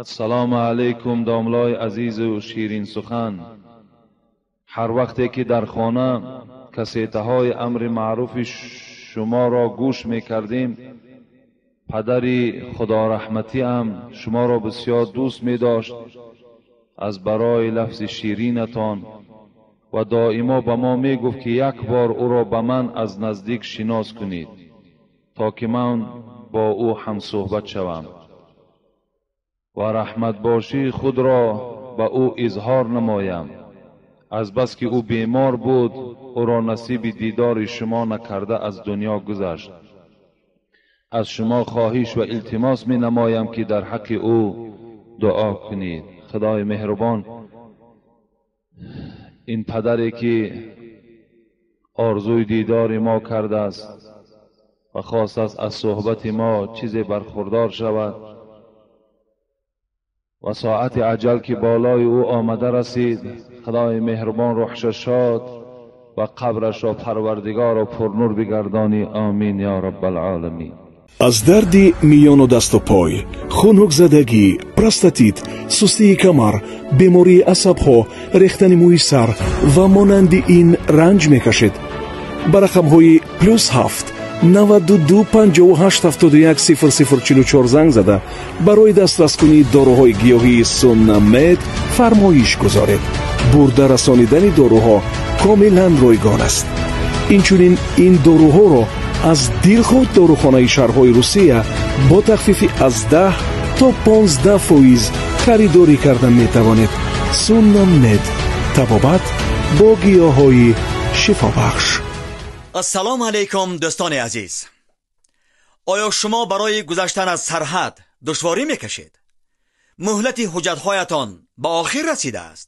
Ассалому алайкум, домлои азизу ширинсухан. Ҳар вақте ки дар хона кассетаҳои амри маъруфи шуморо гӯш мекардем, падари худораҳматиам шуморо бисёр дӯст медошт аз барои лафзи ширинатон ва доимо ба мо мегуфт, ки як бор ӯро ба ман аз наздик шинос кунед, то ки ман бо ӯ ҳамсӯҳбат шавам ва раҳматбошии худро ба ӯ изҳор намоям. Азбаски ӯ бемор буд, ӯро насиби дидори шумо накарда аз дунё гузашт. Аз шумо хоҳиш ва илтимос менамоям, ки дар ҳаққи ӯ дуо кунед. Худои меҳрубон ин падаре ки орзуи дидори мо кардааст ва хостааст аз суҳбати мо чизе бархурдор шавад ва соати аҷал ки болои ӯ омада расид, худои меҳрубон рӯҳша шод ва қабрашро парвардигоро пурнур бигардонӣ. Омин ё раббалъоламин. Аз дарди миёну дасту пой, хунукзадагӣ, простатит, сустии камар, бемории асабҳо, рехтани мӯи сар ва монанди ин ранҷ мекашед? Ба рақамҳои +7 92 58 71 00 44 занг зада, барои дастраскунии доруҳои гиёҳии Суннамед фармоиш гузоред. Бурда расонидани доруҳо комилан ройгон аст. Инчунин ин доруҳоро аз дилхоҳ дорухонаи шаҳрҳои Русия бо тахфифи аз 10 то 15% харидорӣ карда метавонед. Суннамед, табобат бо гиёҳҳои шифобахш. Ассалому алайкум, дӯстони азиз. Оё шумо барои гузаштан аз сарҳад душворӣ мекашед? Муҳлати ҳуҷҷатҳоятон ба охир расидааст?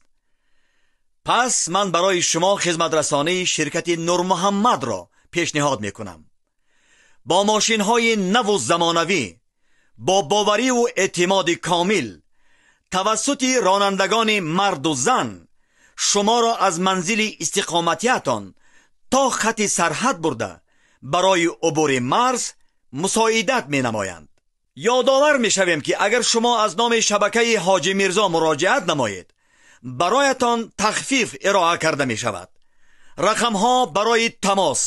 Пас ман барои шумо хизматрасонии ширкати Нурмуҳаммадро пешниҳод мекунам. Бо мошинҳои наву замонавӣ, бо бовариву эътимоди комил, тавассути ронандагони марду зан шуморо аз манзили истиқоматиятон то хати сарҳад бурда, барои убури марз мусоидат менамоянд. Ёдовар мешавем, ки агар шумо аз номи шабакаи Ҳоҷи Мирзо муроҷиат намоед, бароятон тахфиф ироа карда мешавад. Рақамҳо барои тамос: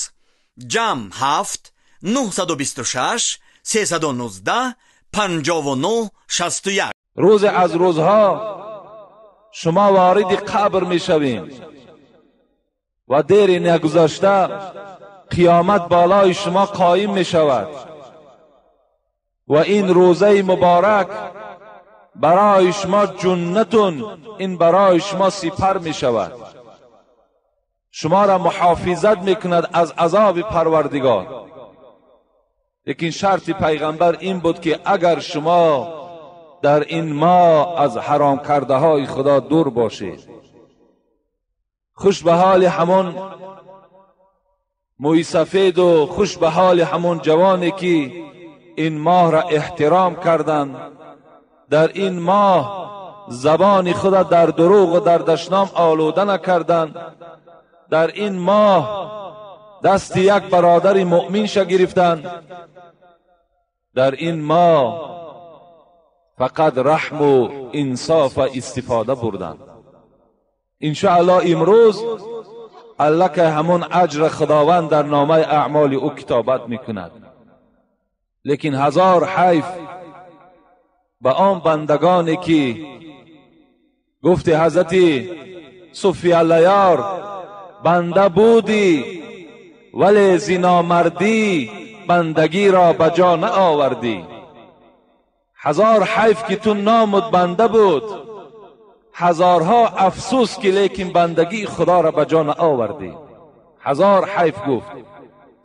+7 926 319 59 61. Рӯзе аз рӯзҳо шумо вориди қабр мешавем ва дери нагузашта қиёмат болои шумо қоим мешавад ва ин рӯзаи муборак барои шумо ҷуннатун, ин барои шумо сипар мешавад, шуморо муҳофизат мекунад аз азоби Парвардигор. Лекин шарти пайғамбар ин буд, ки агар шумо дар ин моҳ аз ҳаром кардаҳои Худо дур бошед. Хуш ба ҳоли ҳамон мӯйсафеду хуш ба ҳоли ҳамон ҷавоне, ки ин моҳро эҳтиром карданд, дар ин моҳ забони худа дар дурӯғу дар дашном олуда накарданд, дар ин моҳ дасти як бародари муъминша гирифтанд, дар ин моҳ фақат раҳму инсофа истифода бурданд. Иншоаллоҳ, имрӯз аллакай ҳамон аҷра Худованд дар номаи аъмоли ӯ китобат мекунад. Лекин ҳазор ҳайф ба он бандагоне, ки гуфти ҳазрати Суфи Аллаёр: банда будӣ, вале зиномардӣ бандагиро ба ҷо наовардӣ. Ҳазор ҳайф, ки ту номут банда буд, ҳазорҳо афсӯс, ки лекин бандагии Худоро ба ҷо наовардӣ. Ҳазор ҳайф, гуфт,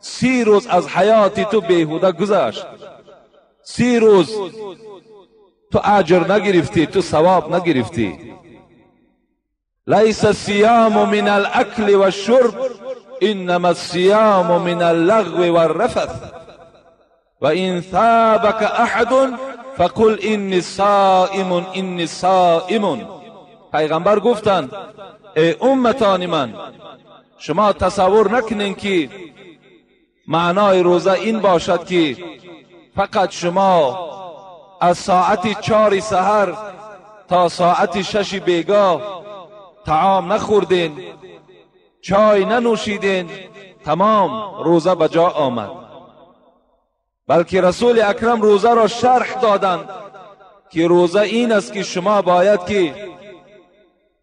30 рӯз аз ҳаёти ту беҳуда гузашт, 30 рӯз ту аҷр нагирифтӣ, ту савоб нагирифтӣ. Лайса сияму мин алакли вашшурб, иннама сияму мин аллағви варрафас, ва ин сабака аҳадун фақул инни соимун, инни соимун. Пайғамбар гуфтанд: эй умматони ман, шумо тасаввур накунед, ки маънои рӯза ин бошад, ки фақат шумо аз соати 4 саҳар تا ساعت 6 بیگاه طعام نخوردین، چای ننوشیدین، تمام روزه به جا آمد. بلکه رسول اکرم روزه را شرح دادند که روزه این است که شما باید که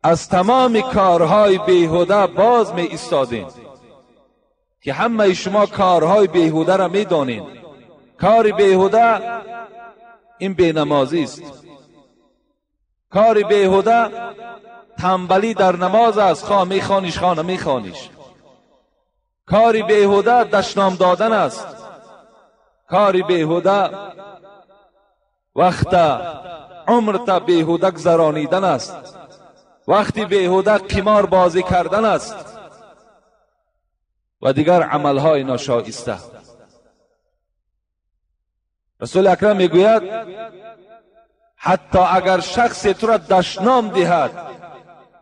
از تمام کارهای بیهوده باز می ایستادین، که همه شما کارهای بیهوده را می دانین. کار بیهوده این بینمازی است، کار بیهوده تنبلی در نماز است، خواه میخوانیش خواه نمیخوانیش. کار بیهوده دشنام دادن است، کار بیهوده وقت عمرت بیهوده گذرانیدن است، وقتی بیهوده قمار بازی کردن است و دیگر عملهای ناشایسته. رسول اکرم میگوید حتی اگر شخص تو را دشنام دهد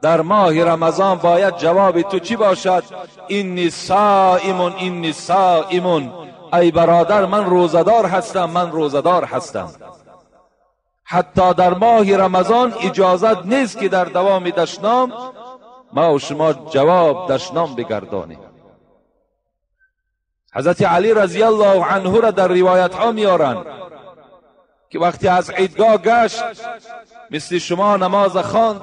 در ماه رمضان باید جواب تو چی باشد؟ اینی صائم، اینی صائم. ای برادر من روزه‌دار هستم، من روزه‌دار هستم. حتی در ماه رمضان اجازت نیست که در دوام دشنام ما و شما جواب دشنام بگردانیم. حضرت علی رضی الله عنه را در روایت ها میارند که وقتی از عیدگاه گشت مثل شما نماز خواند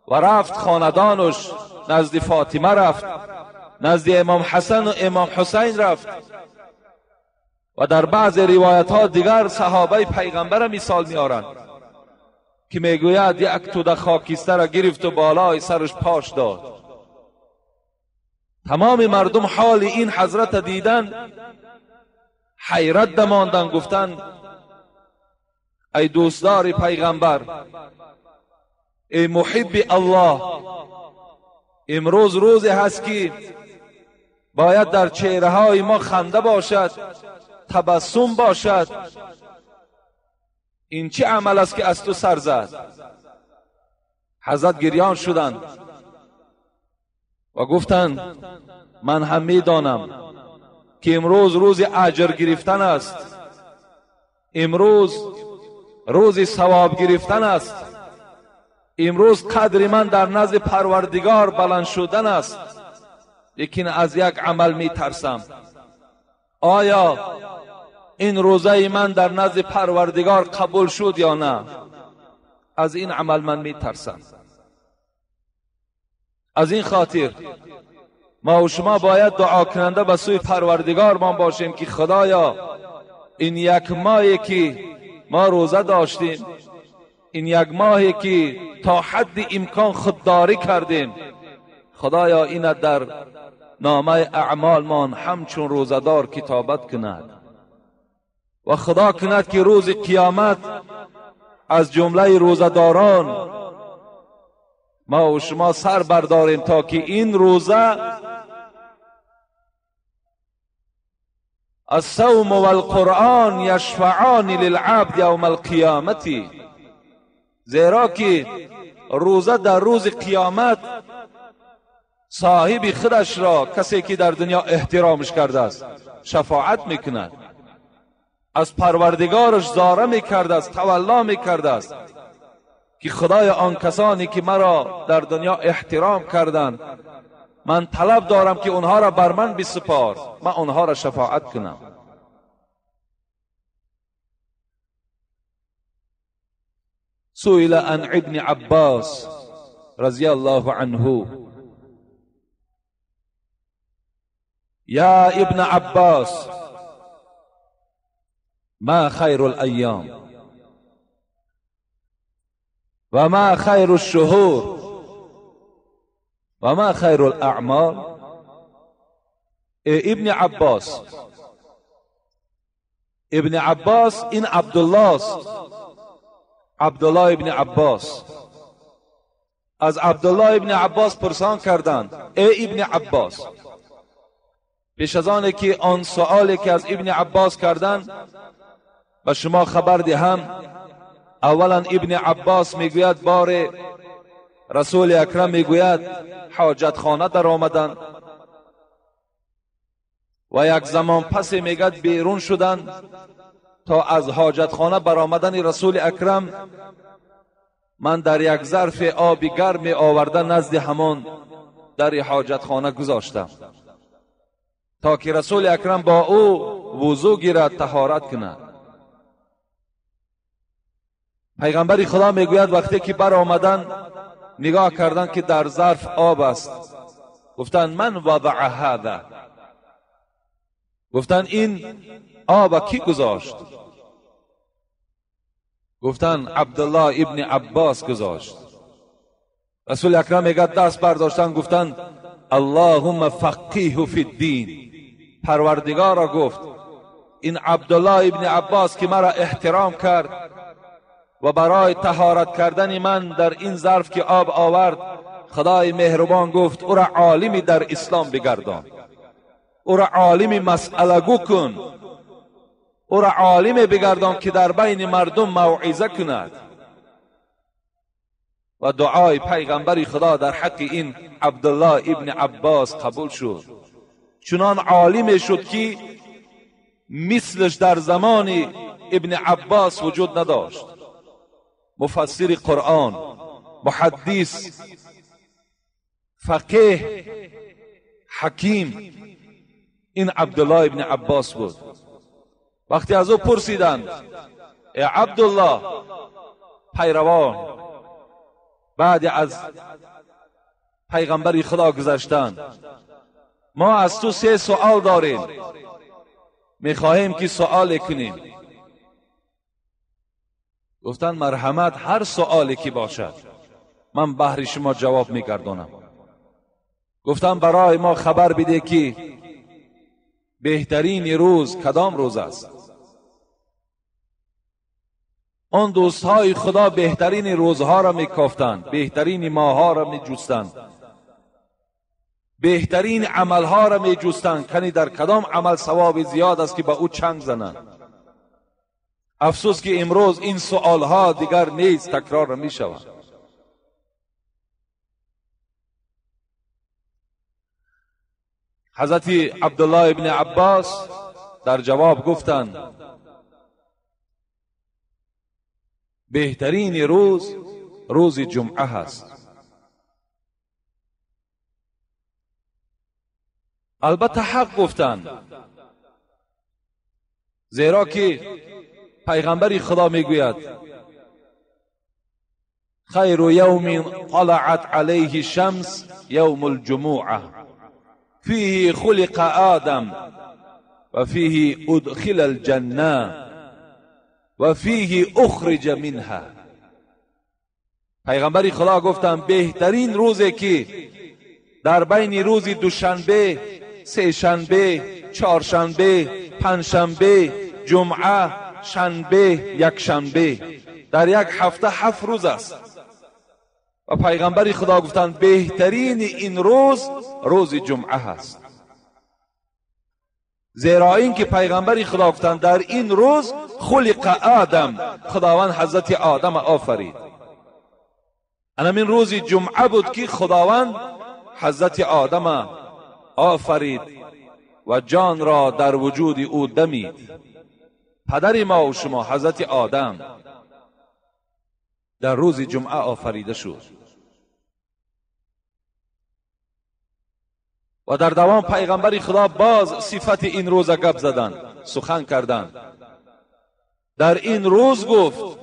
و رفت خاندانش، نزد فاطمه رفت، نزد امام حسن و امام حسین رفت و در بعض روایت ها دیگر صحابه پیغمبر مثال میارند که میگوید یک توده خاکستر را گرفت و بالای سرش پاش داد. تمام مردم حال این حضرت دیدن حیرت دماندن، گفتن ای دوستدار پیغمبر، ای محب الله، امروز روزی هست که باید در چهره های ما خنده باشد، تبسم باشد، این چه عمل است که از تو سر زد؟ حضرت گریان شدند و گفتند من هم میدانم که امروز روز اجر گرفتن است، امروز روز ثواب گرفتن است، امروز قدر من در نزد پروردگار بلند شدن است، لیکن از یک عمل می ترسم. آیا این روزه من در نزد پروردگار قبول شد یا نه؟ از این عمل من می ترسم. از این خاطر ما و شما باید دعا کننده به سوی پروردگار ما باشیم که خدایا این یک ماهی که ما روزه داشتیم، این یک ماهی که تا حد امکان خودداری کردیم، خدایا این در نامه اعمال من همچون روزه‌دار کتابت کند و خدا کند که روز قیامت از جمله روزه‌داران ما و شما سر برداریم تا که این روزه الصوم والقرآن یشفعان للعبد یوم القیامت، زیرا که روزه در روز قیامت صاحب خودش را، کسی که در دنیا احترامش کرده است، شفاعت میکند، از پروردگارش زاره میکرده است، تولا میکرده است که خدای آن کسانی که مرا در دنیا احترام کردند، من طلب دارم که اونها را بر من بسپار، من اونها را شفاعت کنم. سئل عن ابن عباس رضی الله عنه یا ابن عباس ما خیر الایام و ما خیر الشهور و ما خیر الاعمال. ای ابن عباس، ابن عباس این عبدالله است، عبدالله ابن عباس. از عبدالله ابن عباس پرسان کردند ای ابن عباس، پیش از آن که آن سؤالی که از ابن عباس کردند به شما خبر دهم. اولا ابن عباس میگوید بار رسول اکرم میگوید حاجت خانه در آمدند و یک زمان پس میگد بیرون شدند تا از حاجت خانه برآمدن رسول اکرم من در یک ظرف آب گرم آورده نزد همان در حاجتخانه گذاشتم تا که رسول اکرم با او وضو گیرد، طهارت کند. پیغمبر خدا میگوید وقتی که بر آمدن نگاه کردن که در ظرف آب است، گفتند من وضع هذا، گفتند این آب کی گذاشت؟ گفتند عبدالله ابن عباس گذاشت. رسول اکرم میگه دست برداشتن گفتند اللهم فقیه فی الدین، پروردگارا گفت این عبدالله ابن عباس که مرا احترام کرد و برای طهارت کردن من در این ظرف که آب آورد، خدای مهربان گفت او را عالمی در اسلام بگردان، او را عالمی مسئله گو کن، او را عالمی بگردان که در بین مردم موعظه کند. و دعای پیغمبر خدا در حق این عبدالله ابن عباس قبول شد. چنان عالمی شد که مثلش در زمان ابن عباس وجود نداشت. مفسر قرآن، محدث، فقیه، حکیم، این عبدالله ابن عباس بود. وقتی از او پرسیدند ای عبدالله، پیروان بعد از پیغمبر خدا گذشتند، ما از تو 3 سوال داریم، میخواهیم که سوال کنیم. گفتند مرحمت، هر سوالی که باشد من بهر شما جواب میگردانم. گفتند برای ما خبر بده که بهترین روز کدام روز است؟ آن دوستهای خدا بهترین روزها را میکافتند، بهترین ماهها را میجستند، بهترین عملها را میجستند، کنی در کدام عمل ثواب زیاد است که به او چنگ زنند. افسوس که امروز این سوالها دیگر نیست، تکرار می شود. حضرت عبدالله ابن عباس در جواب گفتند بهترین روز روز جمعه هست. البته حق گفتند، زیرا که پیغمبر خدا میگوید خیر یوم طلعت علیه الشمس یوم الجمعه فیه خلق آدم و فیه ادخل الجنه و فیه اخرج منها. پیغمبر خدا گفتند بهترین روزی که در بین روز دوشنبه، سه شنبه، چهارشنبه، پنجشنبه، جمعه، شنبه، یک شنبه، در یک هفته 7 روز است. و پیغمبر خدا گفتند بهترین این روز روز جمعه هست، زیرا اینکه پیغمبر خدا گفتند در این روز خلق آدم، خداوند حضرت آدم آفرید. این روز جمعه بود که خداوند حضرت آدم آفرید و جان را در وجود او دمید. پدر ما و شما حضرت آدم در روز جمعه آفریده شد. و در دوام پیغمبر خدا باز صفت این روز گپ زدند، سخن کردند. در این روز گفت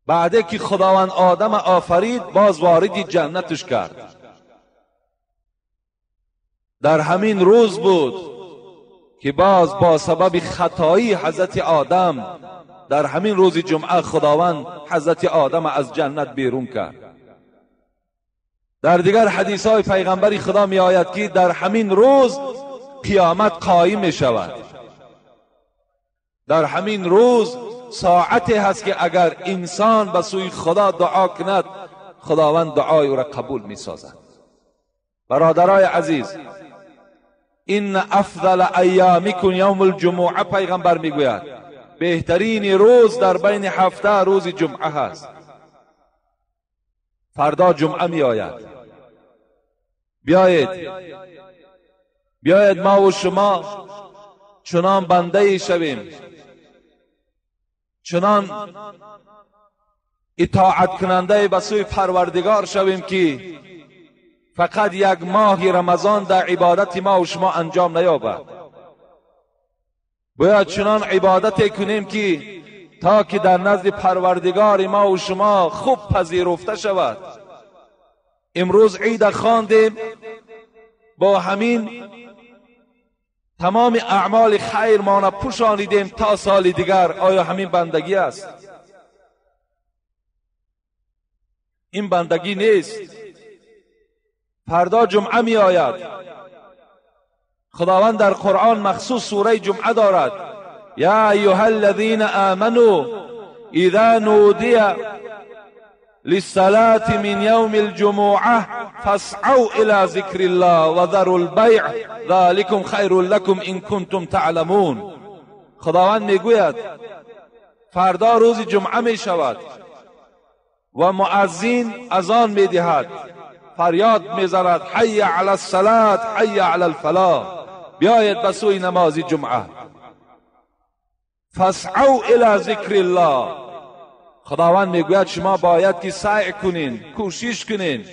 بعد که خداوند آدم آفرید باز وارد جنتش کرد. در همین روز بود که باز با سبب خطایی حضرت آدم در همین روز جمعه خداوند حضرت آدم از جنت بیرون کرد. در دیگر حدیث های پیغمبر خدا می آید که در همین روز قیامت قایم می شود. در همین روز ساعتی هست که اگر انسان به سوی خدا دعا کند خداوند دعای او را قبول می سازد. برادرای عزیز، این افضل ایامکم یوم الجمعه، پیغمبر میگوید بهترین روز در بین هفته روز جمعه هست. فردا جمعه می آید. بیایید ما و شما چنان بنده ای شویم، چنان اطاعت کننده به سوی پروردگار شویم که فقط یک ماه رمضان در عبادت ما و شما انجام نیابد. باید چنان عبادت کنیم که تا که در نزد پروردگار ما و شما خوب پذیرفته شود. امروز عید خواندیم، با همین تمام اعمال خیر ما را پوشانیدیم تا سال دیگر. آیا همین بندگی است؟ این بندگی نیست. فردا جمعه می آید. خداوند در قرآن مخصوص سوره جمعه دارد. یا ایها الذین آمنوا اذا نودی للصلاة من یوم الجمعه فاسعوا الى ذکر الله وذروا البیع ذلکم خیر لکم ان کنتم تعلمون. خداوند میگوید فردا روز جمعه می شود و مؤذن اذان میدهد، فریاد میزند حی علی الصلاة حی علی الفلاح، بیاید به سوی نماز جمعه. فاسعوا الی ذکر الله. خداوند میگوید شما باید که سعی کنین، کوشش کنین،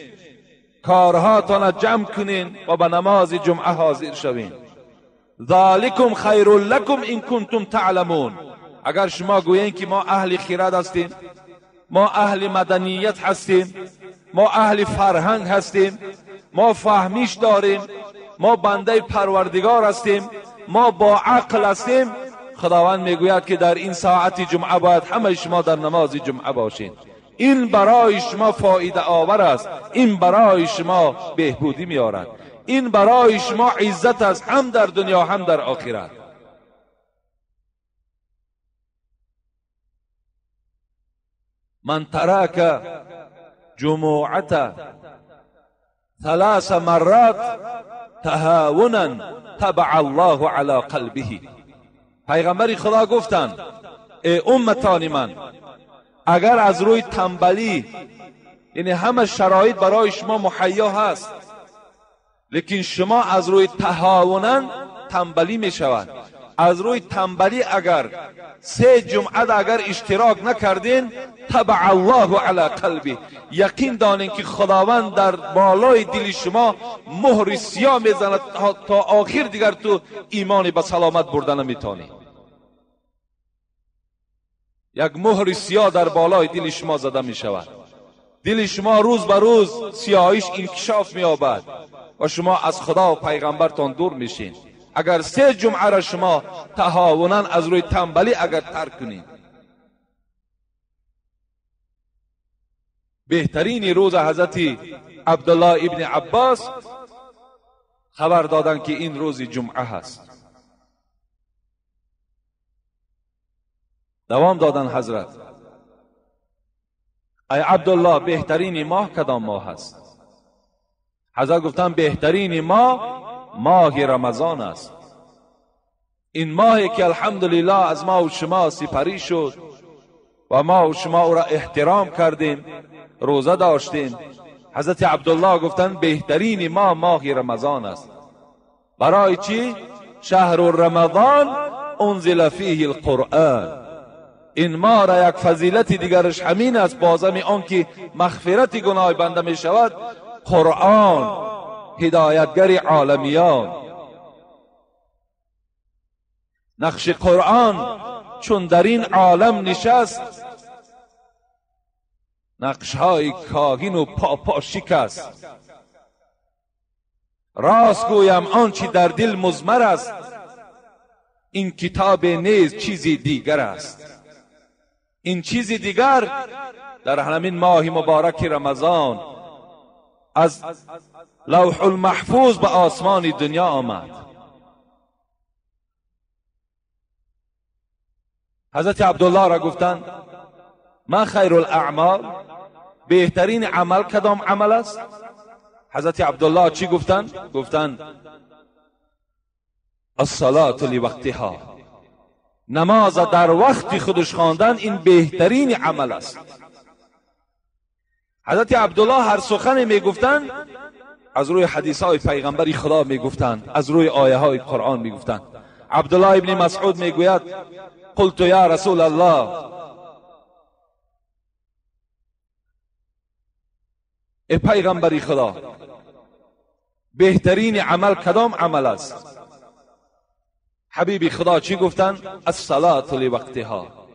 کارهاتان جمع کنین و به نماز جمعه حاضر شوین. ذالکم خیر لکم ان کنتم تعلمون. اگر شما گویین که ما اهل خیرات هستیم، ما اهل مدنیت هستیم، ما اهل فرهنگ هستیم، ما فهمیش داریم، ما بنده پروردگار هستیم، ما با عقل هستیم، خداوند میگوید که در این ساعت جمعه باید همه شما در نماز جمعه باشین. این برای شما فایده آور است، این برای شما بهبودی میارد، این برای شما عزت است، هم در دنیا هم در آخرت. من ترک جمعة ثلاث مرات تهاونا تبع الله علی قلبه. پیغمبر خدا گفتند ای امتان من، اگر از روی تنبلی، یعنی همه شرایط برای شما مهیا هست، لیکن شما از روی تهاونا تنبلی می شود، از روی تنبلی اگر سه جمعه اگر اشتراک نکردین، تبع الله علی قلبی، یقین دانین که خداوند در بالای دل شما مهر سیاه میزند تا آخر دیگر تو ایمان به سلامت برده نمیتونی. یک مهر سیاه در بالای دل شما زده می شود، دل شما روز به روز سیاهیش انکشاف مییابد و شما از خدا و پیغمبرتان دور میشین. اگر سه جمعه را شما تهاونا از روی تنبلی اگر ترک کنید. بهترین روز حضرت عبدالله ابن عباس خبر دادن که این روز جمعه هست. دوام دادن حضرت ای عبدالله بهترین ماه کدام ماه هست؟ حضرت گفتن بهترین ماه ماه رمضان است. این ماهی که الحمدلله از ما و شما سپری شد و ما و شما او را احترام کردیم، روزه داشتیم. حضرت عبدالله گفتن بهترین ماه ماه رمضان است. برای چی؟ شهر رمضان انزل فیه القرآن. این ماه را یک فضیلت دیگرش همین است، بازم آن که مغفرت گناه بنده می شود، قرآن هدایتگر عالمیان. نقش قرآن چون در این عالم نشست، نقشهای کاهن و پاپا شکست. راست گویم آنچه در دل مضمر است، این کتاب نیز چیزی دیگر است. این چیزی دیگر در همین ماه مبارک رمضان از لوح المحفوظ به آسمان دنیا آمد. حضرت عبدالله را گفتند ما خیر الاعمال، بهترین عمل کدام عمل است؟ حضرت عبدالله چی گفتند؟ گفتند الصلاة لوقتها، نماز در وقت خودش خواندن این بهترین عمل است. حضرت عبدالله هر سخن میگفتند از روی حدیث های پیغمبر خدا میگفتند، از روی آیه های قرآن میگفتند. عبدالله ابن مسعود میگوید قلت یا رسول الله ای پیغمبری خدا، بهترین عمل کدام عمل است؟ حبیب خدا چی گفتن؟ الصلاة لوقتها.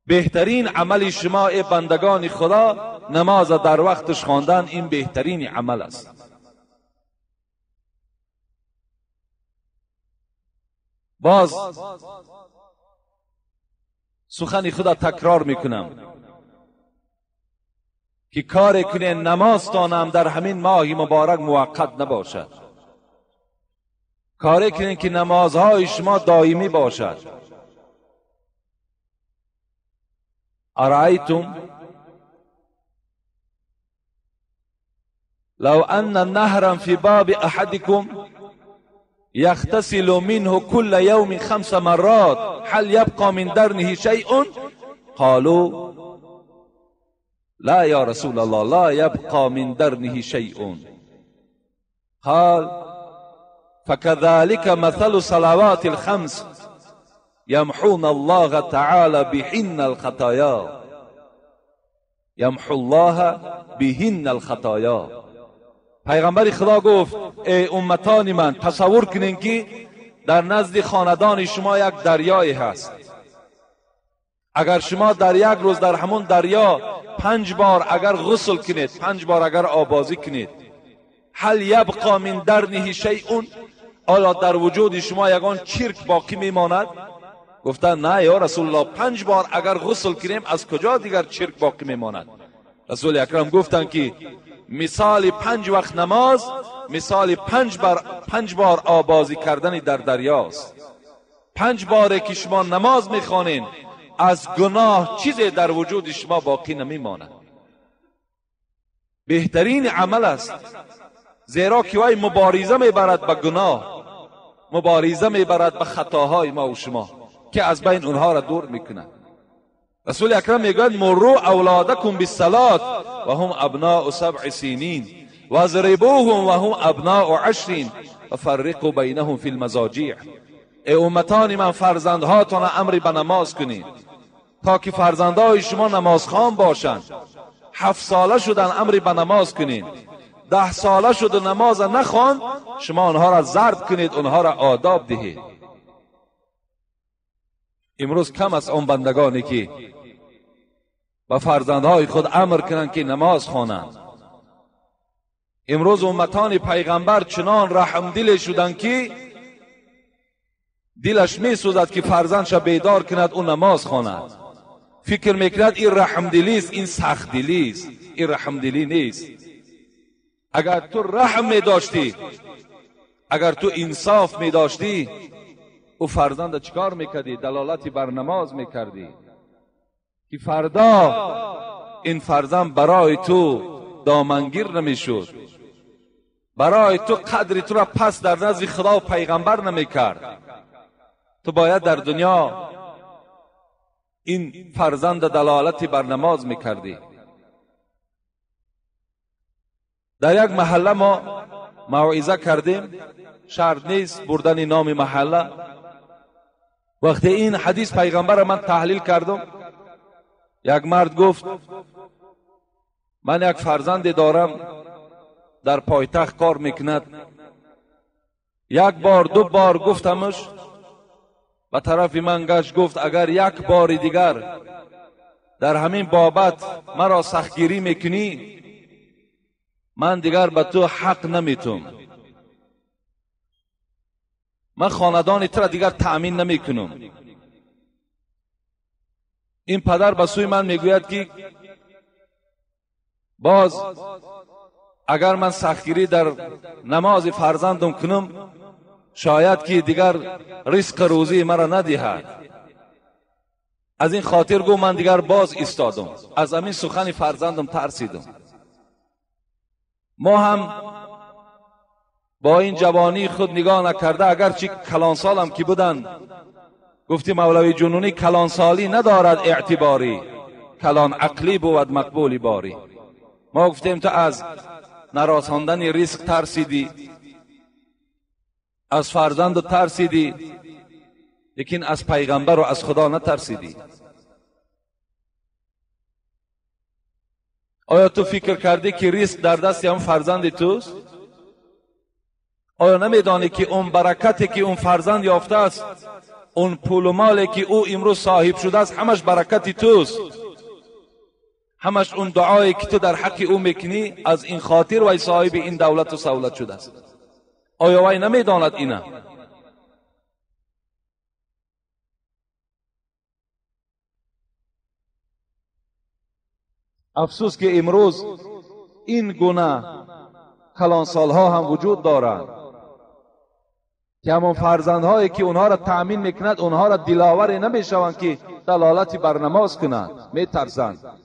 بهترین عمل شما ای بندگان خدا نماز در وقتش خواندن، این بهترین عمل است. باز سخن خدا تکرار میکنم که کار کنه نمازتانم در همین ماه مبارک موقت نباشد. کار کنین که نمازهای شما دائمی باشد. ارأیتم لو ان نهرا فی باب احدکم یغتسل منه كل یوم 5 مرات هل یبقى من درنه شیء؟ قالوا لا یا رسول الله لا یبقى من درنه شیء. قال فكذلك مثل صلوات الخمس يمحون الله تعالى بهن الخطايا، يمحو الله بهن الخطايا. پیغمبر خدا گفت ای امتان من، تصور کنین که در نزد خاندان شما یک دریایی هست. اگر شما در یک روز در همون دریا 5 بار اگر غسل کنید، 5 بار اگر آبازی کنید، هل یبقى من درنه شیء؟ آیا در وجود شما یگان چرک باقی میماند؟ گفتن نه یا رسول الله، 5 بار اگر غسل کنیم از کجا دیگر چرک باقی میماند؟ رسول اکرم گفتند که مثال 5 وقت نماز مثال 5 بار آبازی کردن در دریاست. 5 باره که شما نماز میخوانین از گناه چیزی در وجود شما باقی نمیماند. بهترین عمل است، زیرا که وی مبارزه میبرد به گناه، مبارزه میبرد به خطاهای ما و شما که از بین اونها را دور میکند. رسول اکرم میگوید مروا اولادکم بالصلاة و هم ابناء 7 سنین واضربوهم و هم ابناء 10 و فرقوا بینهم فی المضاجع. ای امتان من، فرزندهاتان امر به نماز کنید تا که فرزندهای شما نمازخوان باشند. 7 ساله شدن امر به نماز کنید، 10 ساله شد و نماز نخواند شما آنها را ضرب کنید، آنها را آداب دهید. امروز کم است آن بندگانی که به فرزندهای خود امر کنند که نماز خوانند. امروز امتان پیغمبر چنان رحم دل شدند که دلش می سوزد که فرزندش بیدار کند او نماز خواند. فکر میکند این رحم دلی است، این سخت دلی است، این رحم دلی نیست. اگر تو رحم می داشتی، اگر تو انصاف می داشتی، او فرزند چیکار میکردی؟ دلالتی بر نماز میکردی که فردا این فرزند برای تو دامنگیر نمیشد، برای تو قدر تو را پس در نزد خدا و پیغمبر نمیکرد. تو باید در دنیا این فرزند دلالتی بر نماز میکردی. در یک محله ما موعظه کردیم، شرط نیست بردن نام محله. وقتی این حدیث پیغمبر من تحلیل کردم، یک مرد گفت من یک فرزند دارم در پایتخت کار میکند. 1 بار 2 بار گفتمش، به طرف من گشت گفت اگر 1 بار دیگر در همین بابت مرا سختگیری میکنی، من دیگر به تو حق نمیتم، من خاندان تو را دیگر تأمین نمیکنم. این پدر به سوی من میگوید که باز اگر من سختگیری در نماز فرزندم کنم، شاید که دیگر رزق روزی مرا ندهد. از این خاطر گو من دیگر باز ایستادم، از همین سخن فرزندم ترسیدم. ما هم با این جوانی خود نگاه نکرده، اگرچه کلانسالم که بودن، گفتی مولوی جنونی کلانسالی ندارد اعتباری، کلان عقلی بود مقبولی باری. ما گفتیم تو از نرساندن ریسک ترسیدی، از فرزند ترسیدی، لیکن از پیغمبر و از خدا نترسیدی. آیا تو فکر کردی که ریسک در دست هم فرزند توست؟ آیا نمیدانی که اون برکتی که اون فرزند یافته است، اون پول و مالی که او امروز صاحب شده است، همش برکت توست؟ همش اون دعایی که تو در حق او میکنی، از این خاطر وی صاحب این دولت و سولت شده است. آیا وی نمیداند اینا؟ افسوس که امروز این گونه کلانسالها هم وجود دارند که همون فرزندهایی که اونها را تأمین میکند، اونها را دلاور نمیشوند که دلالتی بر نماز کنند. میترسند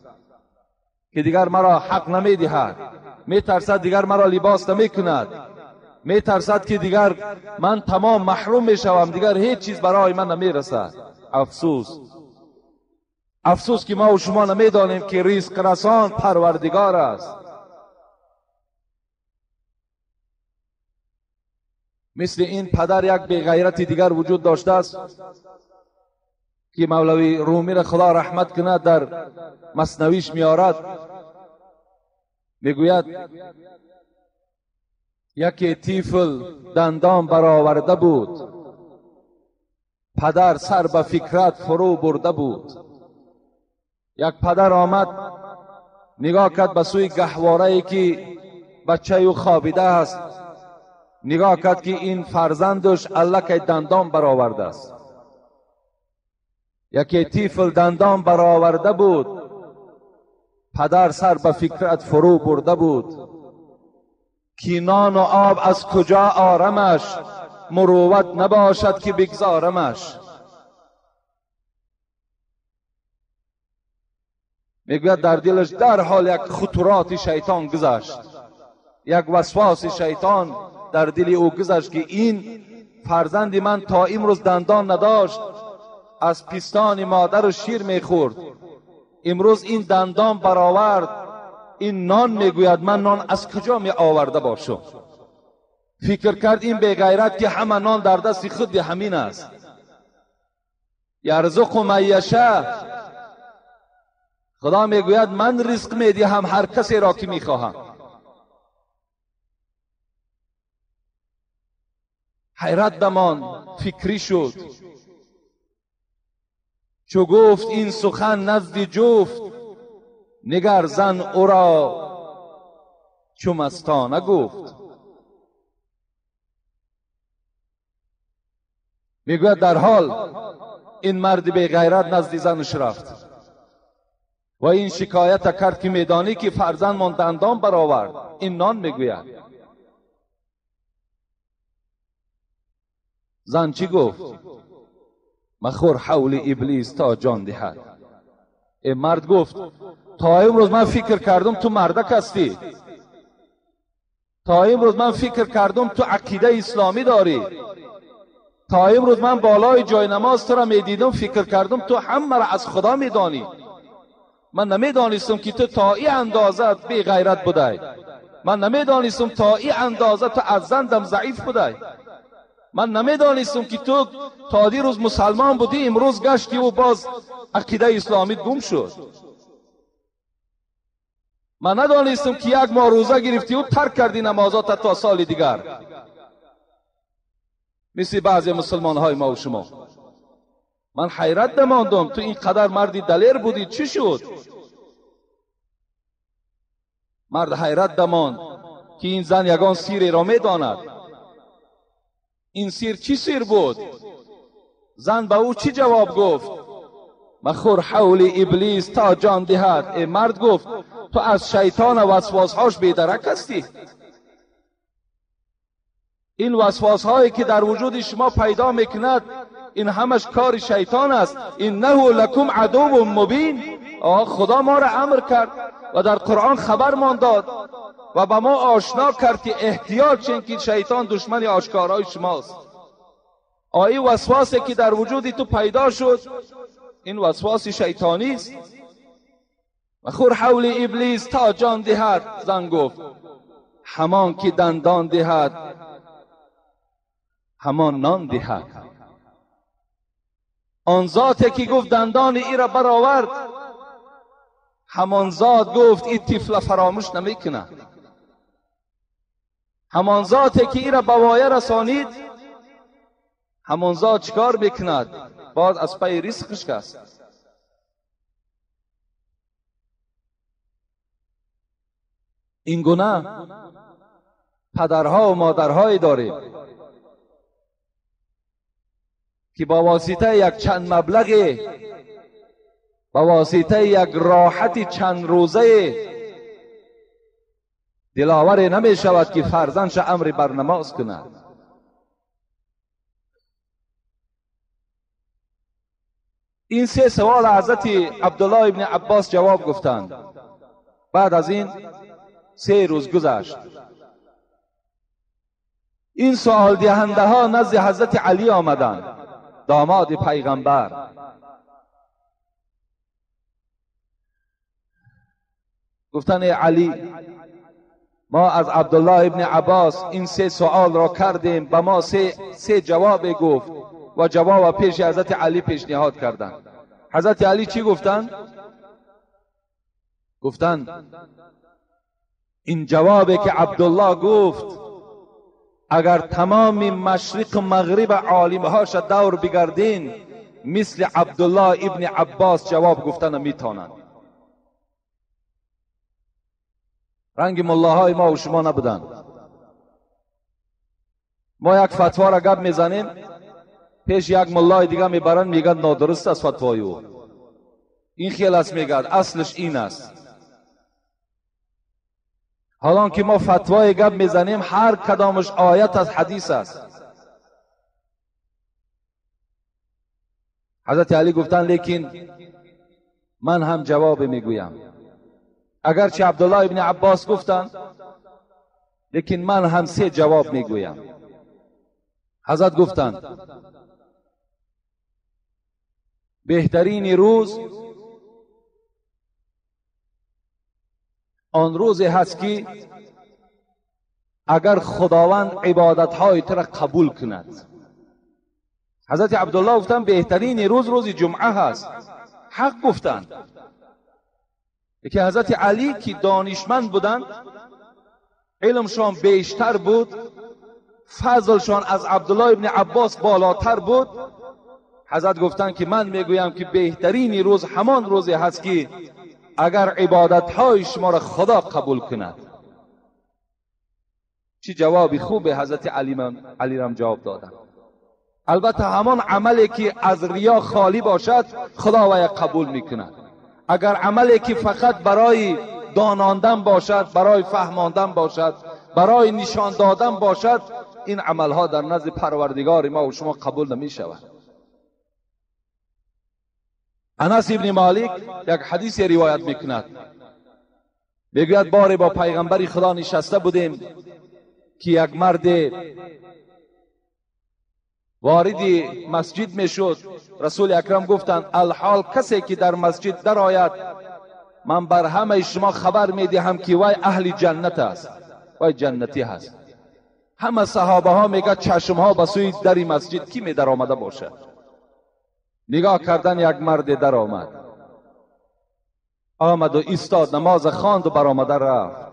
که دیگر مرا حق نمیدهد، میترسد دیگر مرا لباس نمیکند، میترسد که دیگر من تمام محروم میشوم، دیگر هیچ چیز برای من نمیرسد. افسوس، افسوس که ما و شما نمیدانیم که رزق رسان پروردگار است. مثل این پدر یک بیغیرت دیگر وجود داشته است که مولوی رومی را خدا رحمت کند در مثنویش میارد، میگوید یکی طفل دندان برآورده بود، پدر سر به فکرت فرو برده بود. یک پدر آمد نگاه کرد به سوی گهواره‌ای که بچه او خوابیده است، نگاه کرد که این فرزندش الکی دندان برآورده است. یکی طفل دندان برآورده بود، پدر سر به فکرت فرو برده بود. که نان و آب از کجا آرمش، مروت نباشد که بگذارمش. میگوید در دلش در حال یک خطرات شیطان گذشت، یک وسواس شیطان در دل او گذشت که این فرزند من تا امروز دندان نداشت، از پستان مادر شیر میخورد، امروز این دندان برآورد، این نان میگوید من نان از کجا می آورده باشم. فکر کرد این بیغیرت که همه نان در دست خود همین است. یرزق من یشاء، خدا میگوید من رزق میدهم هر کسی را که میخواهم. حیرت بمان، فکری شد. چو گفت این سخن نزد جفت، نگر زن او را چو مستانه گفت. میگوید در حال این مرد بی غیرت نزد زنش رفت و این شکایت کرد که میدانی که فرزندمان دندان برآورد، این نان میگوید. زن چی گفت؟ مخور حول ابلیس تا جان دهد. این مرد گفت تا امروز من فکر کردم تو مردک هستی، تا امروز من فکر کردم تو عقیده اسلامی داری، تا امروز من بالای جای نماز تو را میدیدم فکر کردم تو همه را از خدا میدانی، من نمیدانستم که تو تا این اندازه بی غیرت بودی، من نمیدانستم تا این اندازه تو از زندم ضعیف بودی، من نمیدانستم که تو تا دیروز مسلمان بودی امروز گشتی و باز عقیده اسلامی گم شد، من ندانستم که یک ماه روزه گرفتی و ترک کردی نمازات تا سال دیگر، مثل بعضی مسلمان های ما و شما. من حیرت نماندم تو اینقدر مردی دلیر بودی چی شد؟ مرد حیرت نماند که این زن یگان سیری را میداند. این سیر چی سیر بود؟ زن به او چی جواب گفت؟ مخور حول ابلیس تا جان دهد. ای مرد گفت تو از شیطان و وسواسهاش بیدرک هستی. این وسواس هایی که در وجود شما پیدا میکند این همش کار شیطان است. انه لکم عدو مبین. خدا ما را امر کرد و در قرآن خبرمان داد و به ما آشنا کرد که احتیاط چین که شیطان دشمن آشکارای شماست. آیه وسواسی که در وجود تو پیدا شد این وسواس شیطانی است. مخور حول ابلیس تا جان دهد. زن گفت همان که دندان دهد همان نان دهد. آن ذاتی که گفت دندان ای را برآورد ҳамон зот гуфт ин тифла фаромӯш намекунад. Ҳамон зоте ки ира ба воя расонид, ҳамон зот чикор мекунад? Боз аз пайи ризқш аст. Ин гуна падарҳо ва модарҳое дорем ки бо воситаи як чанд маблағе, ба воситаи як роҳати чанд рӯзае диловаре намешавад ки фарзандша амри бар намоз кунад. Ин се савол ҳазрати Абдуллоҳ ибни Аббос ҷавоб гуфтанд. Баъд аз ин 3 рӯз гузашт. Ин суолдиҳандаҳо назди ҳазрати Алӣ омаданд, домоди пайғамбар. Гуфтанд: эй Алӣ, мо аз Абдуллоҳ ибни Аббос ин се суолро кардем, ба мо се ҷавобе гуфт ва ҷавоб пеши ҳазрати Алӣ пешниҳод карданд. Ҳазрати Алӣ чӣ гуфтанд? Гуфтанд: ин ҷавобе ки Абдуллоҳ гуфт, агар тамоми машриқу мағриба олимҳоша давр бигардин, мисли Абдуллоҳ ибни Аббос ҷавоб гуфта наметавонанд. Ранги муллоҳои мо ва шумо набуданд. Мо як фатворо гап мезанем, пеш як муллои дига мебаранд, мегӯянд нодуруст аст фатвои ӯ, ин хел аст, мегӯяд аслаш ин аст. Ҳолон ки мо фатвое гап мезанем, ҳар кадомаш оят аст, ҳадис аст. Ҳазрати Алӣ гуфтанд: лекин ман ҳам ҷавобе мегӯям. Агарчи Абдуллоҳ ибни Аббос гуфтанд, лекин ман ҳам се ҷавоб мегӯям. Ҳазрат гуфтанд: беҳтарини рӯз он рӯзе ҳаст ки агар Худованд ибодатҳои тура қабул кунад. Ҳазрати Абдуллоҳ гуфтанд: беҳтарини рӯз рӯзи ҷумъа ҳаст. Ҳақ гуфтанд. Лекин ҳазрати Алӣ ки донишманд буданд, илмшон бештар буд, фазлшон аз Абдуллоҳ ибни Аббос болотар буд, ҳазрат гуфтанд ки ман мегӯям ки беҳтарини рӯз ҳамон рӯзе ҳаст ки агар ибодатҳои шуморо Худо қабул кунад. Чӣ ҷавоби хубе ҳазрати Алирам ҷавоб доданд. Албатта ҳамон амале ки аз риё холӣ бошад, Худо вая қабул мекунад. Агар амале ки фақат барои донондан бошад, барои фаҳмондан бошад, барои нишон додан бошад, ин амалҳо дар назди Парвардигори мо ва шумо қабул намешавад. Анас ибни Малик як ҳадисе ривоят мекунад. Мегӯяд: боре бо пайғамбари Худо нишаста будем ки як марде вориди масҷид мешуд. Расули акрам гуфтанд: алҳол касе ки дар масҷид дарояд, ман бар ҳамаи шумо хабар медиҳам ки вай аҳли ҷаннат аст, вай ҷаннатӣ ҳаст. Ҳама саҳобаҳо мегӯяд чашмҳо ба сӯи дари масҷид ки медаромада бошад. Нигоҳ кардан, як марде даромад, омаду истод, намоз хонду баромада рафт.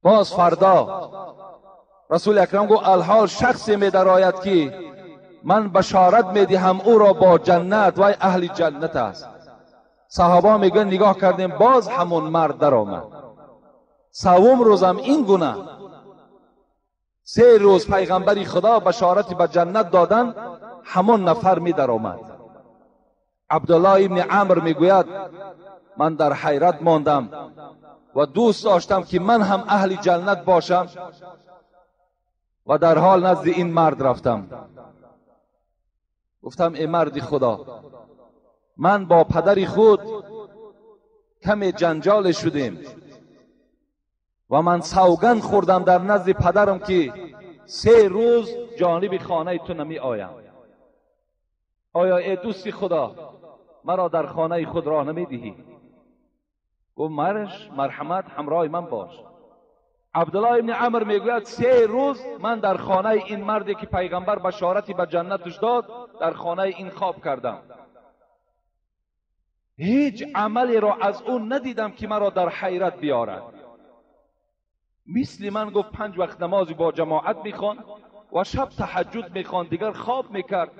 Боз фардо Расули акрам гуфт: алҳол шахсе медарояд ки ман башорат медиҳам ӯро бо ҷаннат, вай аҳли ҷаннат аст. Саҳоба мегӯянд нигоҳ кардем, боз ҳамон мард даромад. Севум рӯзам ин гуна. 3 рӯз пайғамбари Худо башорати ба ҷаннат додан, ҳамон нафар медаромад. Абдуллоҳ ибни Амр мегӯяд: ман дар ҳайрат мондам ва дӯст доштам ки ман ҳам аҳли ҷаннат бошам ва дар ҳол назди ин мард рафтам. Гуфтам: эй марди Худо, ман бо падари худ каме ҷанҷоле шудем ва ман савганд хӯрдам дар назди падарам ки 3 рӯз ҷониби хонаи ту намеоям. Оё эй дӯсти Худо, маро дар хонаи худ роҳ намедиҳӣ? Гуфт: марш, марҳамат, ҳамроҳи ман бош. Абдуллоҳ ибни Амр мегӯяд: 3 рӯз ман дар хонаи ин марде ки пайғамбар башорати ба ҷаннаташ дод, дар хонаи ин хоб кардам. هیچ عملی را از اون ندیدم که مرا در حیرت بیارد. مثل من گفت 5 وقت نمازی با جماعت میخوان و شب تهجد میخوان، دیگر خواب میکرد،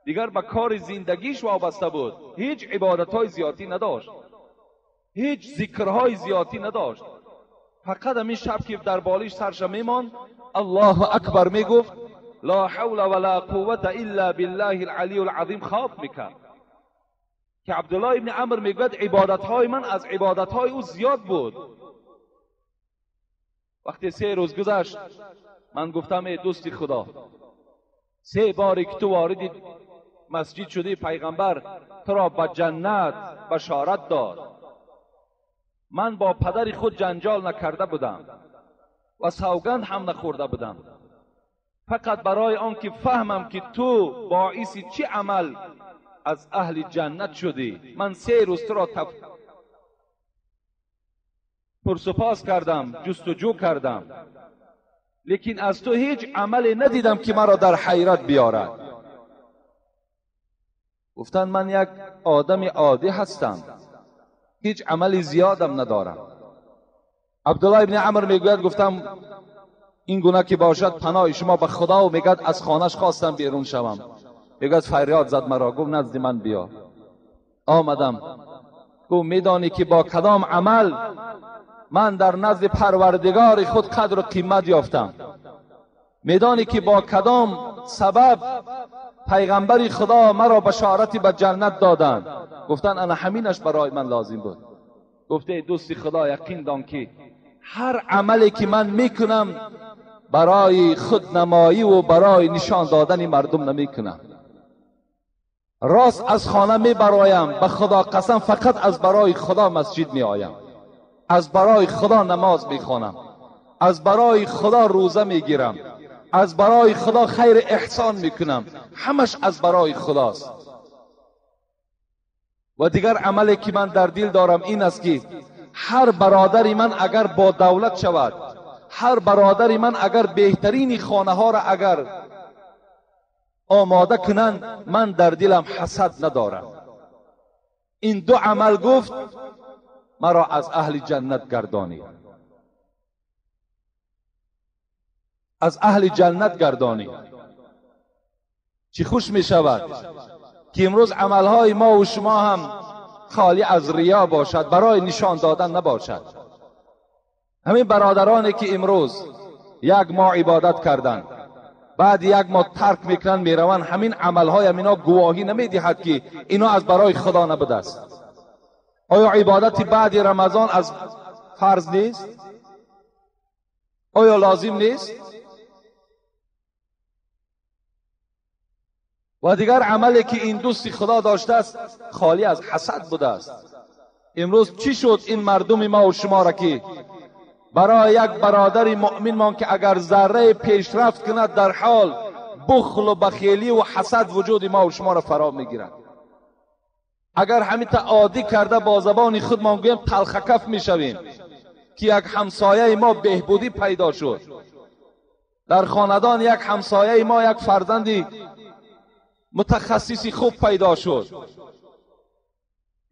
دیگر به کار زندگیش وابسته بود، هیچ عبادتهای زیادی نداشت، هیچ ذکرهای زیادی نداشت، فقط همین شب که در بالش سرش میماند الله اکبر میگفت، لا حول ولا قوة الا بالله العلی العظیم خواب میکرد. که عبدالله ابن عمر میگوید عبادتهای من از عبادتهای او زیاد بود. وقتی 3 روز گذشت من گفتم ای دوستی خدا، 3 باری که تو وارد مسجد شدی پیغمبر تو را به جنت بشارت داد. من با پدر خود جنجال نکرده بودم و سوگند هم نخورده بودم، فقط برای آنکه فهمم که تو باعث چه عمل از اهل جنت شدی، من 3 روز تو را پرسپاس کردم، جستجو کردم، لیکن از تو هیچ عملی ندیدم که مرا در حیرت بیارد. گفتن من یک آدم عادی هستم، هیچ عملی زیادم ندارم. عبدالله ابن عمر میگوید گفتم این گونه که باشد پناه شما به خدا، و میگد از خانهش خواستم بیرون شوم، میگد فریاد زد مرا، گفت نزد من بیا. آمدم، گفت میدانی که با کدام عمل من در نزد پروردگار خود قدر و قیمت یافتم؟ میدانی که با کدام سبب پیغمبر خدا مرا بشارتی به جنت دادند؟ گفتن انا همینش برای من لازم بود. گفته دوستی خدا یقین دان که هر عملی که من میکنم برای خودنمایی و برای نشان دادن مردم نمیکنم. راست از خانه میبرایم، به خدا قسم فقط از برای خدا مسجد میآیم، از برای خدا نماز میخوانم، از برای خدا روزه میگیرم، از برای خدا خیر احسان میکنم، همش از برای خداست. و دیگر عملی که من در دل دارم این است که هر برادری من اگر با دولت شود، هر برادری من اگر بهترین خانه ها را اگر آماده کنند، من در دلم حسد ندارم. این 2 عمل گفت مرا از اهل جنت گردانی، از اهل جنت گردانی. چی خوش می شود که امروز عملهای ما و شما هم خالی از ریا باشد، برای نشان دادن نباشد. همین برادرانی که امروز 1 ماه عبادت کردند، بعد 1 ماه ترک میکنن میروند، همین عملهای اینا گواهی نمیدهد که اینا از برای خدا نبوده است. آیا عبادت بعد رمضان از فرض نیست؟ آیا لازم نیست؟ و دیگر عملی که این دوستی خدا داشته است خالی از حسد بوده است. امروز چی شد این مردم ما و شما را که برای یک برادر مؤمن ما که اگر ذره پیشرفت کند در حال بخل و بخیلی و حسد وجود ما و شما را فرا میگیرد. اگر همین تا عادی کرده با زبان خود ما گوییم تلخکف میشویم که یک همسایه ما بهبودی پیدا شد، در خاندان یک همسایه ما یک فرزندی متخصصی خوب پیدا شد،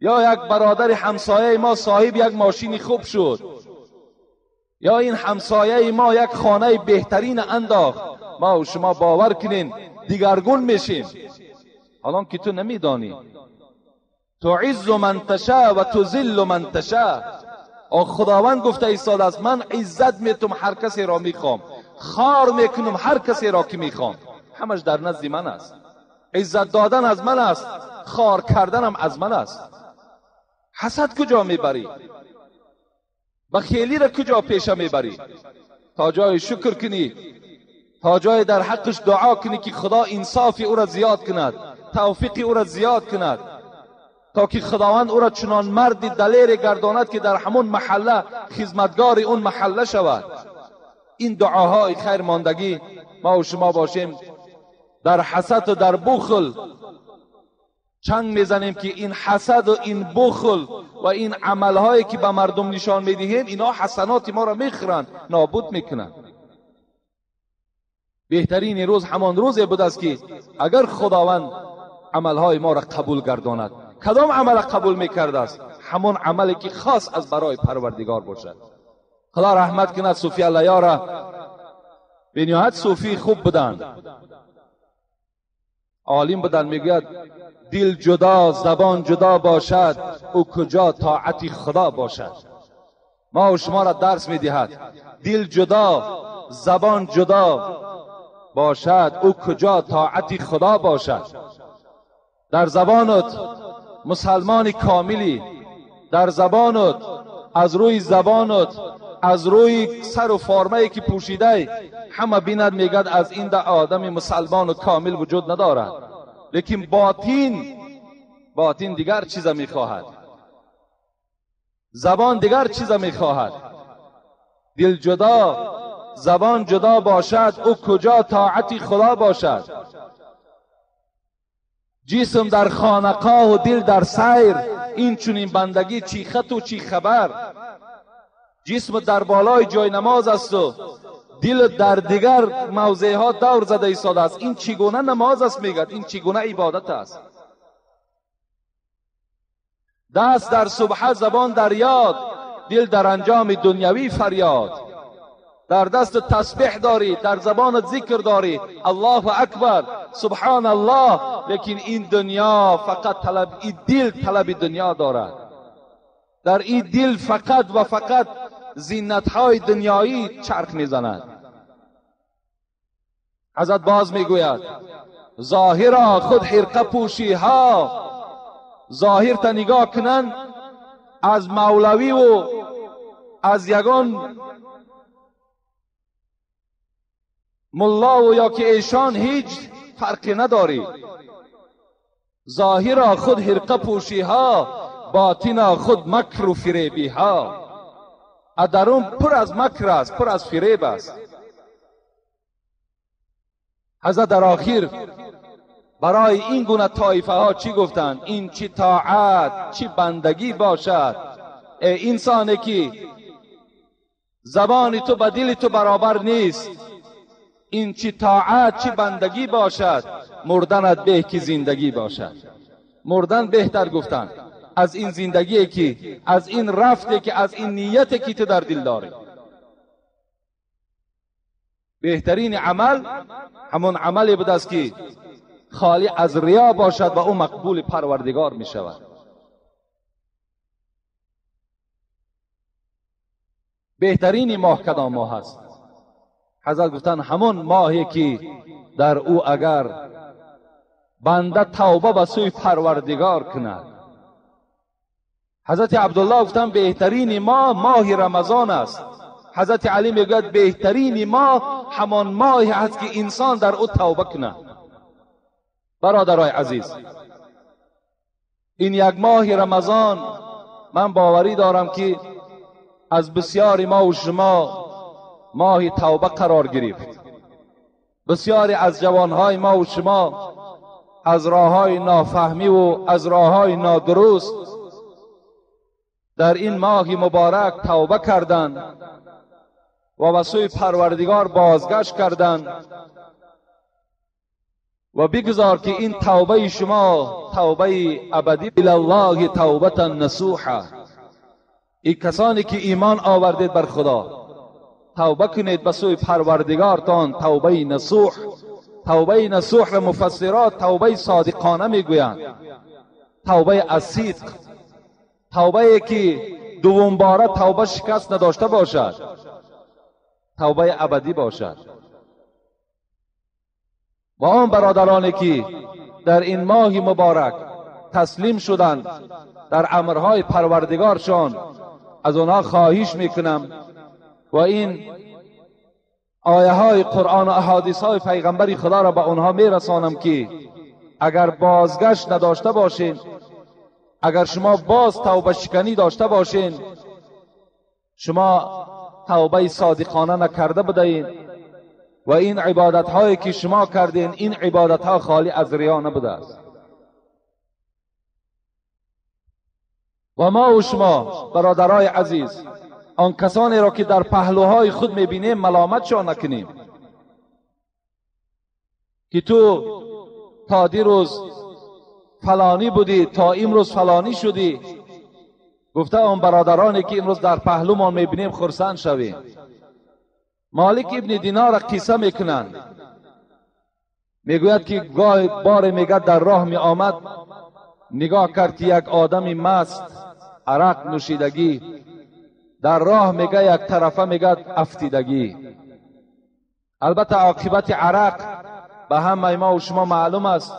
یا یک برادر همسایه ما صاحب یک ماشین خوب شد، یا این همسایه ما یک خانه بهترین انداخت، ما و شما باور کنین دیگرگون میشیم. حالا که تو نمیدانی، تعز من تشاء و تذل من تشاء. خداوند گفته ایستاده است من عزت میتم هر کسی را میخوام، خار میکنم هر کسی را که میخوام. همش در نزد من است. عزت دادن از من است، خار کردنم از من است. حسد کجا میبری؟ بخیلی را کجا پیشه میبری؟ تا جای شکر کنی، تا جای در حقش دعا کنی که خدا انصاف او را زیاد کند، توفیق او را زیاد کند، تا که خداوند او را چنان مردی دلیر گرداند که در همون محله خدمتگار اون محله شود. این دعاهای خیر ماندگی ما و شما باشیم. در حسد و در بخل چنگ میزنیم که این حسد و این بخل و این عملهایی که به مردم نشان میدهیم، اینا حسنات ما را میخورند، نابود میکنند. بهترین روز همان روزی بود است که اگر خداوند عملهای ما را قبول گرداند. کدام عمل قبول میکرده است؟ همون عملی که خاص از برای پروردگار باشد. خدا رحمت کند صوفی الله را، بنیاد صوفی خوب بودند، عالم بودند. میگوید دل جدا زبان جدا باشد، او کجا طاعت خدا باشد. ما و شما را درس میدهد دل جدا زبان جدا باشد، او کجا طاعت خدا باشد. در زبانت مسلمان کاملی، در زبانت، از روی زبانت، از روی سر و فرمه که پوشیده همه بیند میگد از این ده آدم مسلمان و کامل وجود ندارد. لیکن باطن دیگر چیز میخواهد، زبان دیگر چیز میخواهد. دل جدا زبان جدا باشد، او کجا طاعت خدا باشد. جسم در خانقاه و دل در سیر، این چنین بندگی چی خط و چی خبر. جسم در بالای جای نماز است و دل در دیگر موضع ها دور زده ایستاده است. این چگونه نماز است؟ میگد این چگونه عبادت است؟ دست در سبحه زبان در یاد، دل در انجام دنیوی فریاد. در دست تسبیح داری، در زبانت ذکر داری، الله اکبر سبحان الله، لیکن این دنیا فقط طلب، این دل طلب دنیا دارد. در این دل فقط و فقط زینت‌های دنیایی چرخ میزند. حضرت باز میگوید ظاهرا خود حرقه پوشی ها، ظاهر تا نگاه کنند از مولوی و از یگان ملا و یا که ایشان هیچ فرقی نداری. ظاهرا خود حرقه پوشی ها، باطنا خود مکر و فریبی ها. درون پر از مکر است، پر از فریب است. حضرت در آخر برای این گونه طایفه ها چی گفتند؟ این چی طاعت چی بندگی باشد. ای انسانی که زبان تو به دل تو برابر نیست، این چی طاعت چی بندگی باشد. مردنت به که زندگی باشد. مردن بهتر گفتند از این زندگی که، از این رفته که، از این نیت که تو در دل داری. بهترین عمل همون عملی بود است که خالی از ریا باشد و او مقبول پروردگار می شود. بهترین ماه کدام ماه است؟ حضرت گفتن همون ماهی که در او اگر بنده توبه به سوی پروردگار کند. حضرت عبدالله گفتن بهترین ماه ماه رمضان است. حضرت علی میگوید بهترین ماه همان ماهی است که انسان در او توبه کند. برادرای عزیز، این یک ماه رمضان من باوری دارم که از بسیاری ما و شما ماه توبه قرار گرفت. بسیاری از جوانهای ما و شما از راههای نافهمی و از راههای نادرست در این ماه مبارک توبه کردند و به سوی پروردگار بازگشت کردند و بگذار که این توبه شما توبه ابدی. الله توبة نصوحا. ای کسانی که ایمان آوردید بر خدا، توبه کنید به سوی پروردگارتان توبه نصوح. توبه نصوح را مفسرات توبه صادقانه میگویند، توبه از صدق، توبه که دوم باره توبه شکست نداشته باشد، توبه ابدی باشد. و آن برادرانی که در این ماه مبارک تسلیم شدند در امرهای پروردگارشان، از آنها خواهش میکنم و این آیه های قرآن و احادیث های پیغمبر خدا را به آنها میرسانم که اگر بازگشت نداشته باشین، اگر شما باز توبه شکنی داشته باشین، شما توبه صادقانه نکرده بودین و این عبادت هایی که شما کردین، این عبادت ها خالی از ریا نبوده است. و ما و شما برادرای عزیز، آن کسانی را که در پهلوهای خود میبینیم ملامتشان نکنیم که تو تا دیروز فلانی بودی تا امروز فلانی شدی، گفته آن برادرانی که امروز در پهلومان میبینیم خرسند شویم. مالک ابن دینار را قصه میکنند، میگوید که گاه بار میگه در راه می آمد، نگاه کرد که یک آدمی مست عرق نوشیدگی در راه میگه یک طرفه میگه افتیدگی. البته عاقبت عرق به همه ما و شما معلوم است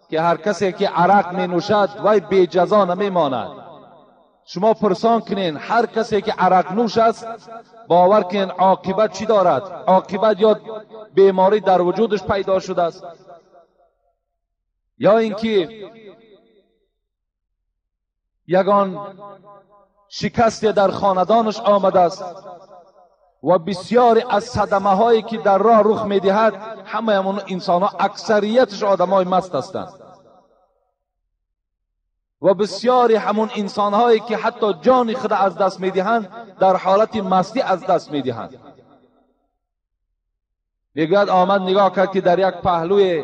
که هر کسی که عرق می نوشد وی بی جزا نمی ماند. شما پرسان کنین هر کسی که عرق نوش است باور کنین عاقبت چی دارد؟ عاقبت یا بیماری در وجودش پیدا شده است، یا اینکه یگان شکست در خاندانش آمده است. و بسیاری از صدمه هایی که در راه رخ میدهد همه همون انسان ها اکثریتش آدم های مست هستند و بسیاری همون انسان هایی که حتی جان خود از دست میدهند در حالت مستی از دست میدهند. میگوید آمد نگاه کرد که در یک پهلوی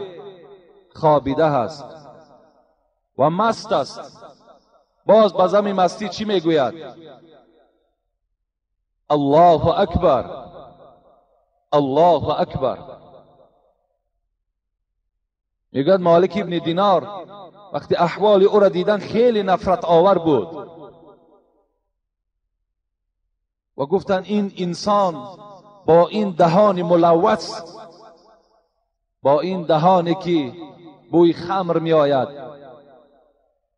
خوابیده هست و مست است. باز به زمین مستی چی میگوید؟ الله اکبر، الله اکبر. میگوید مالک ابن دینار وقتی احوال او را دیدن خیلی نفرت آور بود و گفتن این انسان با این دهان ملوث، با این دهانی که بوی خمر می آید،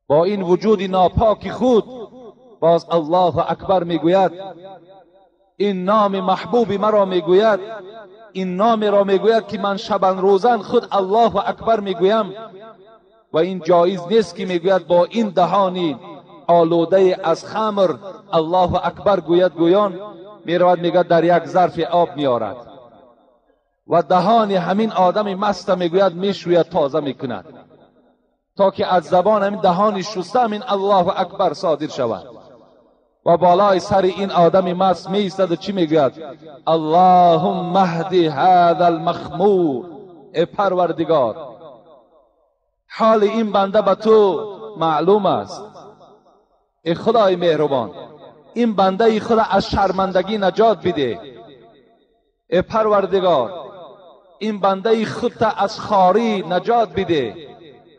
با این وجود ناپاک خود باز الله اکبر میگوید، این نام محبوب مرا میگوید، این نام را میگوید که من شبان روزن خود الله اکبر میگویم و این جایز نیست که میگوید با این دهانی آلوده از خمر الله اکبر گوید. گویان میرود میگوید در یک ظرف آب میآرد و دهان همین آدم مست میگوید میشوید، تازه میکند تا که از زبان همین دهانی شسته همین الله اکبر صادر شود. و بالای سر این آدم مست می ایستد و چی میگوید؟ اللهم اهد هذا المخمور. ای پروردگار، حال این بنده به تو معلوم است. ای خدای مهربان، این بنده خدا از شرمندگی نجات بده. ای پروردگار، این بنده خود از خواری نجات بده.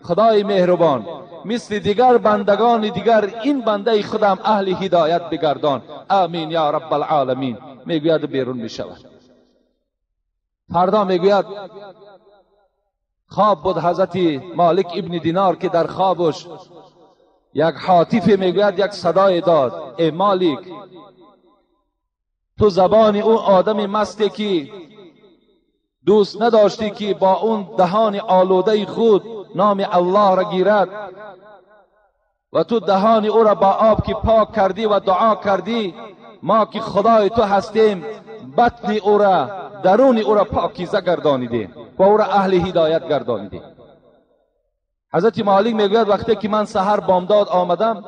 خدای مهربان، مثل دیگر بندگان دیگر این بنده خودم اهل هدایت بگردان. آمین یا رب العالمین. میگوید بیرون میشود. فردا میگوید خواب بود حضرت مالک ابن دینار که در خوابش یک حاطف میگوید یک صدای داد، ای مالک، تو زبان اون آدم مستی که دوست نداشتی که با اون دهان آلوده خود نام الله را گیرد و تو دهان او را با آب که پاک کردی و دعا کردی، ما که خدای تو هستیم بطن او را، درون او را پاکیزه گردانیدیم و او را اهل هدایت گردانیدیم. حضرت مالک میگوید وقتی که من سحر بامداد آمدم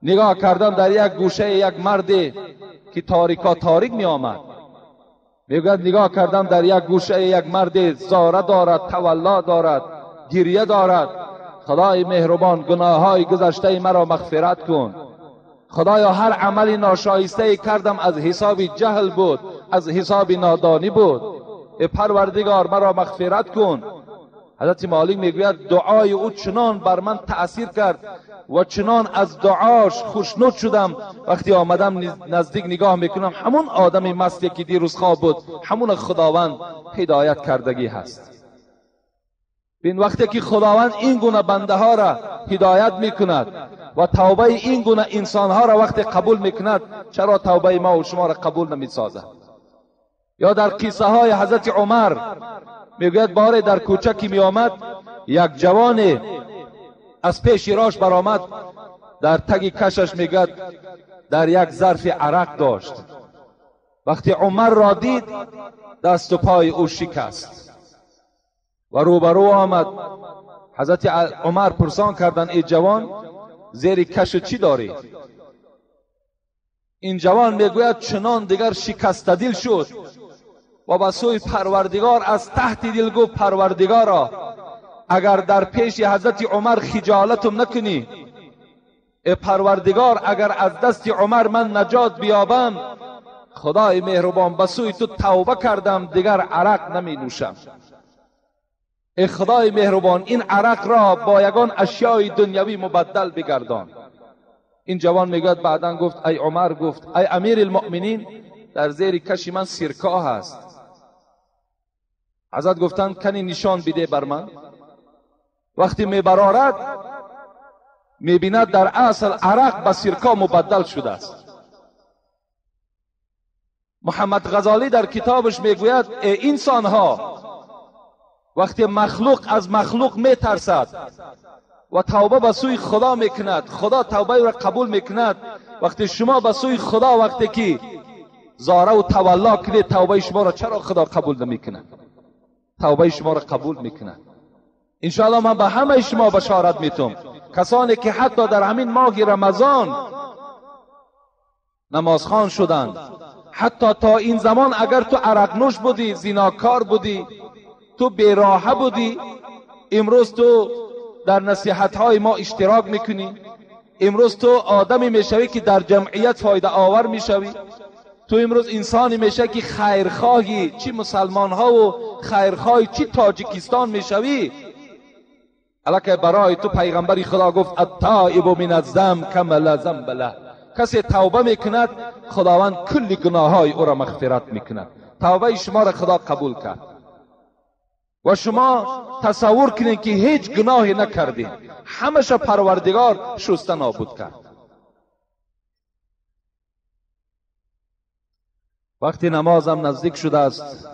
نگاه کردم در یک گوشه یک مرد که تاریکا تاریک می آمد. میگوید نگاه کردم در یک گوشه یک مرد زاره دارد، تولا دارد، گریه دارد. خدای مهربان، گناههای گذشته مرا مغفرت کن. خدایا هر عمل ناشایسته کردم از حساب جهل بود، از حساب نادانی بود. ای پروردگار مرا مغفرت کن. حضرت مالک میگوید دعای او چنان بر من تأثیر کرد و چنان از دعاش خوشنود شدم، وقتی آمدم نزدیک نگاه میکنم همون آدم مستی که دیروز خواب بود، همون خداوند هدایت کردگی هست. بین وقتی که خداوند این گونه بنده ها را هدایت میکند و توبه این گونه انسان ها را وقتی قبول میکند، چرا توبه ما و شما را قبول نمیسازد؟ یا در قصه های حضرت عمر میگوید باره در کوچه که می آمد یک جوان از پیش راش برآمد، در تگ کشش میگوید در یک ظرف عرق داشت. وقتی عمر را دید دست و پای او شکست و روبرو آمد. حضرت عمر پرسان کردند ای جوان، زیر کش چی داری؟ این جوان میگوید چنان دیگر شکسته دل شد و به سوی پروردگار از تحت دل گفت پروردگارا، اگر در پیش حضرت عمر خجالتم نکنی، ای پروردگار اگر از دست عمر من نجات بیابم، خدای مهربان به سوی تو توبه کردم، دیگر عرق نمی نوشم. ای خدای مهربان این عرق را با یگان اشیای دنیوی مبدل بگردان. این جوان میگوید بعدا گفت ای عمر، گفت ای امیر المؤمنین در زیر کش من سیرکاه است. حضرت گفتند کنی نشان بده بر من. وقتی میبرارد میبیند در اصل عرق به سیرکا مبدل شده است. محمد غزالی در کتابش میگوید ای انسانها، وقتی مخلوق از مخلوق میترسد و توبه به سوی خدا میکند، خدا توبه را قبول میکند. وقتی شما به سوی خدا وقتی که زاره و تولا کنید، توبه شما را چرا خدا قبول نمیکند؟ توبه شما را قبول میکند. انشاءالله من به همه شما بشارت میتم، کسانی که حتی در همین ماه رمضان نمازخوان شدند، حتی تا این زمان اگر تو عرق نوش بودی، زیناکار بودی، تو بیراهه بودی، امروز تو در نصیحت های ما اشتراک میکنی، امروز تو آدمی میشوی که در جمعیت فایده آور میشوی، تو امروز انسانی میشوی که خیرخواهی چی مسلمان ها و خیرخواهی چی تاجیکستان میشوی. الکه برای تو پیغمبر خدا گفت التائب من الذنب کما لا ذنب له، کسی توبه میکند خداوند کل گناههای او را مغفرت میکند. توبه شما را خدا قبول کرد و شما تصور کنید که هیچ گناهی نکردید، همش پروردگار شسته نابود کرد. وقتی نمازم نزدیک شده است،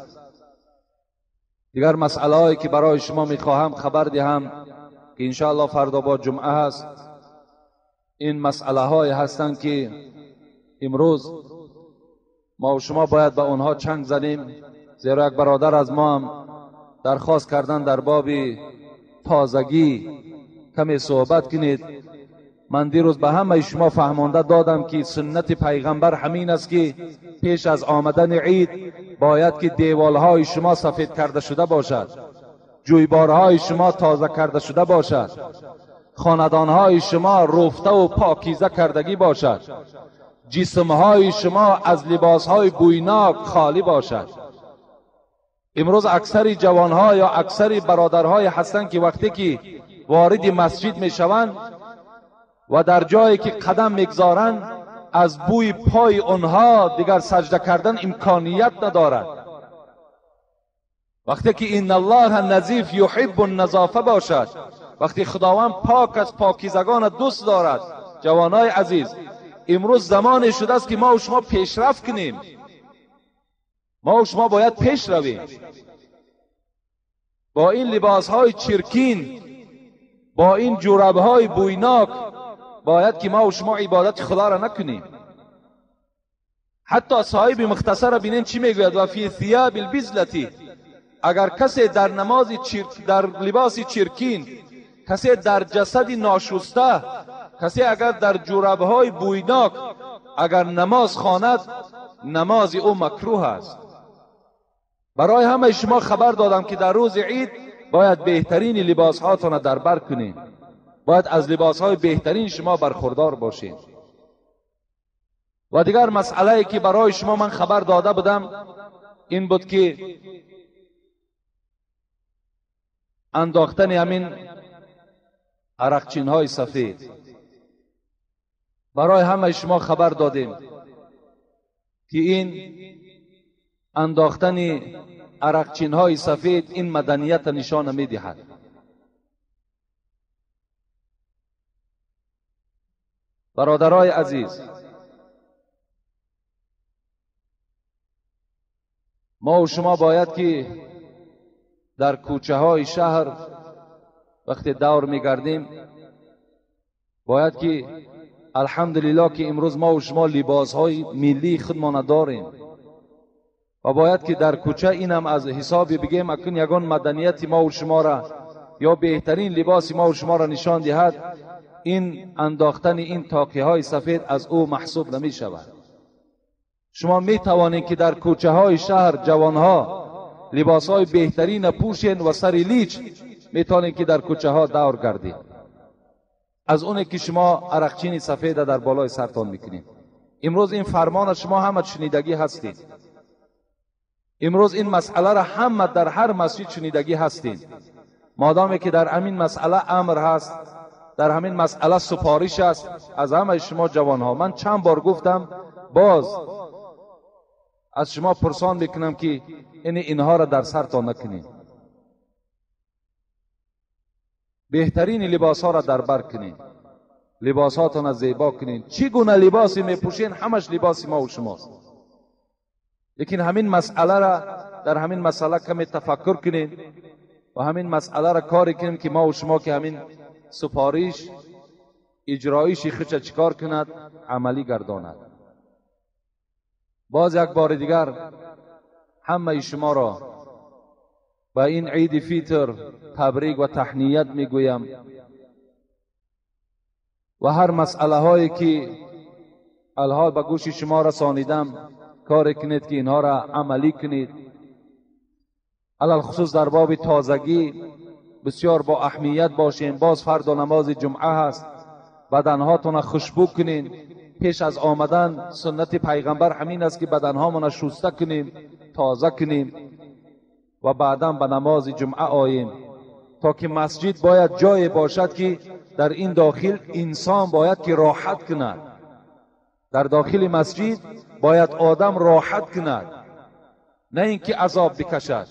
دیگر مسئله هایی که برای شما میخواهم خبر دهم که انشاءالله فردا با جمعه هست، این مسئله های هستند که امروز ما و شما باید به آنها چنگ زنیم، زیرا یک برادر از ما هم درخواست کردن در باب تازگی کمی صحبت کنید. من دیروز به همه شما فهمانده دادم که سنت پیغمبر همین است که پیش از آمدن عید باید که دیوالهای شما سفید کرده شده باشد، جویبارهای شما تازه کرده شده باشد، خاندانهای شما رفته و پاکیزه کردگی باشد، جسمهای شما از لباسهای بویناک خالی باشد. امروز اکثر جوانها یا اکثر برادرهای هستند که وقتی که وارد مسجد میشوند و در جایی که قدم میگذارند از بوی پای آنها دیگر سجده کردن امکانیت ندارد. وقتی که ان الله نظیف یحب النظافه باشد، وقتی خداوند پاک از پاکیزگان دوست دارد. جوانای عزیز، امروز زمان شده است که ما و شما پیشرفت کنیم، ما و شما باید پیش رویم. با این لباسهای چرکین، با این جوربهای بویناک باید که ما و شما عبادت خدا را نکنیم. حتی صاحب مختصر را بینین چی میگوید، و فی ثیاب البذلة، اگر کسی در نماز در لباس چرکین، کسی در جسد ناشسته، کسی اگر در جوربهای بویناک اگر نماز خواند، نماز او مکروه است. برای همه شما خبر دادم که در روز عید باید بهترین لباس هاتان را در بر کنید، باید از لباس های بهترین شما برخوردار باشید. و دیگر مسئله که برای شما من خبر داده بودم این بود که انداختن همین عرقچین های سفید، برای همه شما خبر دادیم که این انداختن عرقچین های سفید این مدنیت نشان میدهد. برادرای عزیز، ما و شما باید که در کوچه های شهر وقتی دور میگردیم باید که الحمدلله که امروز ما و شما لباس های ملی خودمان داریم و باید که در کوچه اینم از حسابی بگیم اکنون یگان مدنیت ما و شما را یا بهترین لباس ما و شما را نشان دهد، این انداختن این تاقی های سفید از او محسوب نمی شود. شما می توانید که در کوچه های شهر جوانها لباس های بهترین پوشین و سر لیچ میتونید که در کوچه ها دور گردید. از اونه که شما عرقچین سفید در بالای سرتان میکنید. امروز این فرمان شما همه شنیدگی هستید. امروز این مسئله را همه در هر مسجد شنیدگی هستید. مادامی که در همین مسئله امر هست، در همین مسئله سپارش است از همه شما جوانها. من چند بار گفتم، باز از شما پرسان میکنم که اینها را در سرتان نکنید. بهترین لباس ها را در بر کنید، لباس هاتان را زیبا کنید. چی گونه لباسی میپوشین همش لباس ما و شماست. لیکن همین مسئله را در همین مسئله کمی تفکر کنید و همین مسئله را کاری کنیم که ما و شما که همین سپارش اجرایش خود چیکار کند، عملی گرداند. باز یک بار دیگر همه شما را به این عید فیتر تبریک و تهنیت میگویم و هر مسئله هایی که الحال به گوش شما رسانیدم کار کنید که اینها را عملی کنید. علی الخصوص در باب تازگی بسیار با اهمیت باشیم. باز فردا نماز جمعه هست، بدنهاتون خوشبو کنین. پیش از آمدن سنت پیغمبر همین است که بدنهامون شسته کنیم، تازه کنیم و بعدا به نماز جمعه آییم، تا که مسجد باید جای باشد که در این داخل انسان باید که راحت کند. در داخل مسجد باید آدم راحت کند، نه اینکه عذاب بکشد.